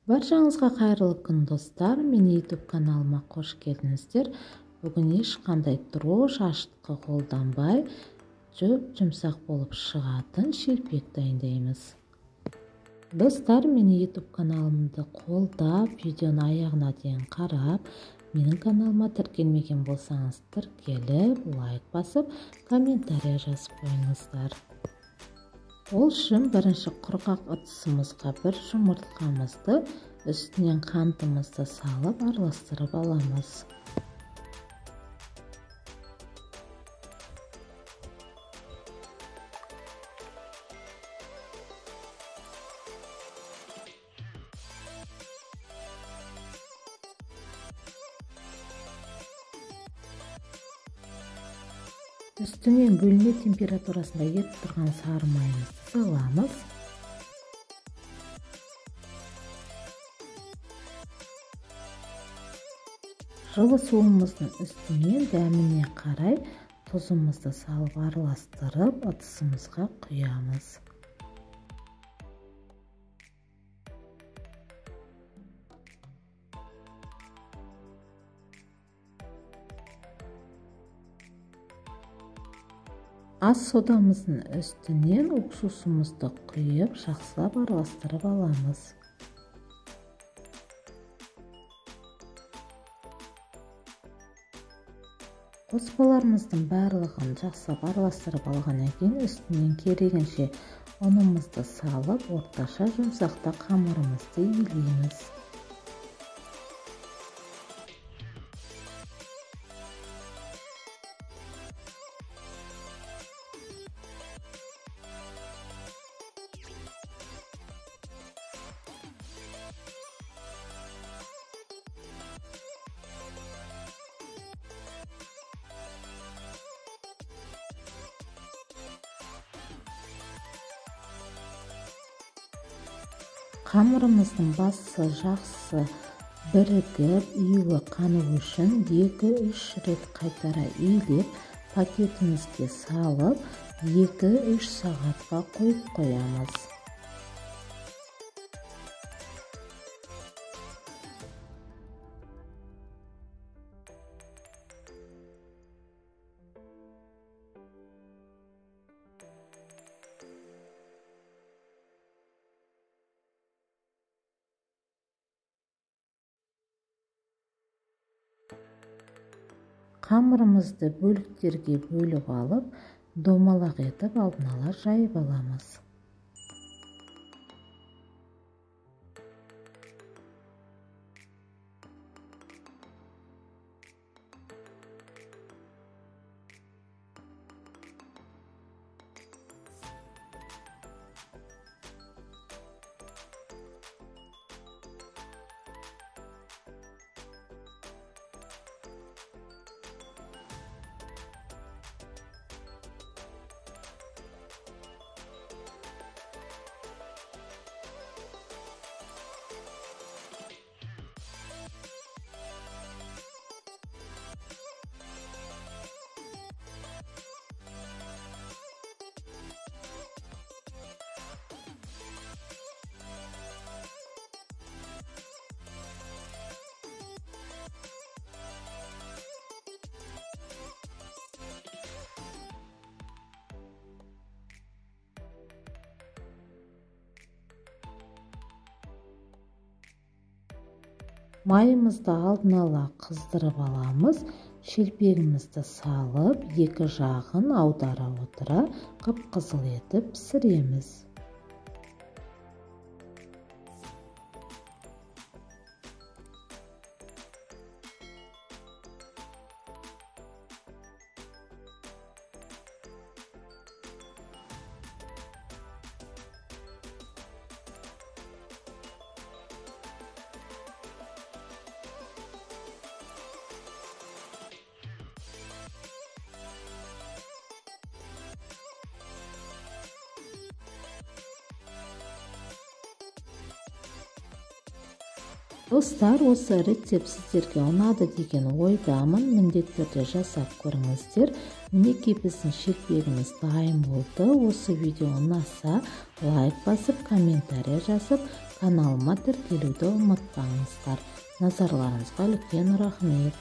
Баршаңызға қайырлы күн, достар. Мен YouTube каналыма қош келдіңіздер. Бүгін ешқандай дрожж, ашытқы қолданбай, жұп-жұмсақ болып шығатын шелпек дайындаймыз. Достар, мені YouTube каналымды қолдап, видеоны аяғына дейін қарап, менің каналыма тіркелмеген болсаңыз, тіркеліп, лайк басып, комментария жазып қойыңыздар. Ол үшін бірінші құрғақ ыдысымызға бір жұмыртқамызды, үстінен қантымызды салып араластырып аламыз. Үстінен бөлме температурасында еріп тұрған сары майымызды саламыз. Жылы суымыздың үстінен дәміне қарай тұзымызды салып араластырып, ыдысымызға құямыз. Ас содамыздың үстінен уксусымызды құйып, жақсылап араластырып аламыз. Қоспаларымыздың барлығын жақсылап араластырып алғаннан кейін үстінен керегінше ұнымызды салып, орташа жұмсақта қамырымызды илейміз. Қамырымыздың басы жақсы бірігіп, июі қану үшін 2-3 рет қайтара илеп, пакетімізге салып, 2-3 сағатқа қойып қоямыз. Қамырымызды бөліктерге бөліп алып, домалақ етіп алдын ала жайып аламыз. Майымызды алдын ала қыздырып аламыз. Шелпегімізді салып, екі жағын аудара отыра қып-қызыл етіп пісіреміз. Достар, осы рецепт сіздерге ұнады деген ойдамын. Міндетті түрде жасап көріңіздер. Мінекей біздің шелпегіміз дайын болды. Осы видео ұнаса, лайк басып, комментария жазып, Каналыма тіркелуді ұмытпаңыздар. Назарларыңызға үлкен рахмет.